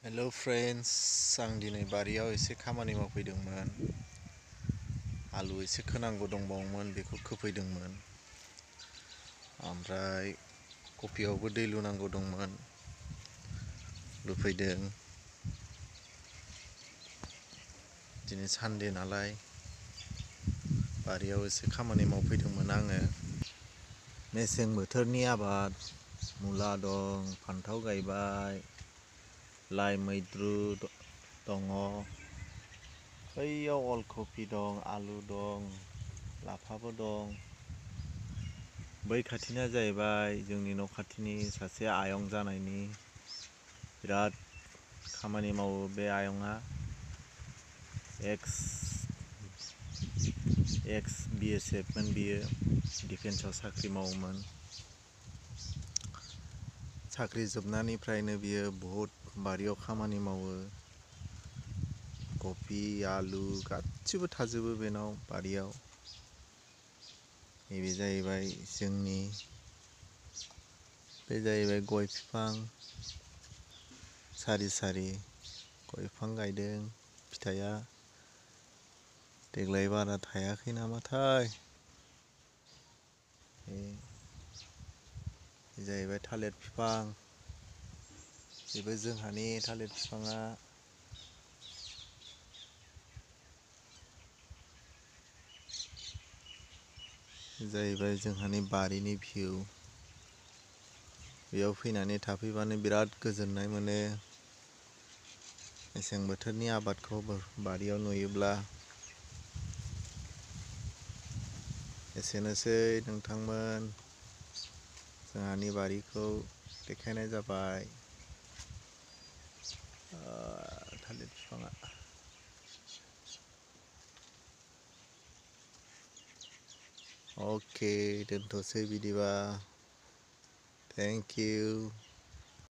Hello friends, आं दिनै बारियाव एसे खामानि मावफैदोंमोन। आलु एसे खोनांगौ दंबावोमोन, बेखौ खोफैदोंमोन। ओमफ्राय कफियावबो दै लुनांगौ दंमोन, लुफैदों। दिनै सानडे नालाय बारियाव एसे खामानि मावफैदोंमोन आङो। मेसें बोथोरनि आबाद मुला दं, फान्थाव गायबाय, लाइ मैद्रु दङ, बैयाव अलकफि दं, आलु दं, लाफाबो दं। बै खाथिना जाहैबाय जोंनि न' खाथिनि सासे आयं जानायनि। बिराद खामानि मावो बे आयंआ। एक्स BSF मोन बियो, डिफेन्सआव साख्रि मावोमोन। साख्रि जोबनायनिफ्रायनो बियो बहुद बारियाव खामानि मावो। कफि, आलु गासिबो थाजोबो बेनाव बारियाव। नैबे जाहैबाय बे जाहैबाय गय बिफां। सारि सारि गय बिफां गायदों। फिथाइया देग्लाय बारा थायाखै नामाथाय। बे जाहैबाय थालिर बिफां। बेबो जोंहानि थालिर बिफाङा। जाहैबाय जोंहानि बारिनि भिउ। बेयाव फैनानै थाफैबानो बिराद गोजोननाय मोनो। मेसें बोथोरनि आबादखौ बारियाव नुयोब्ला। एसेनोसै नोंथांमोन, जोंहानि बारिखौ देखायनाय जाबाय। थालिर बिफाङा। अके, दोनथ'सै बिदिबा। Thank you.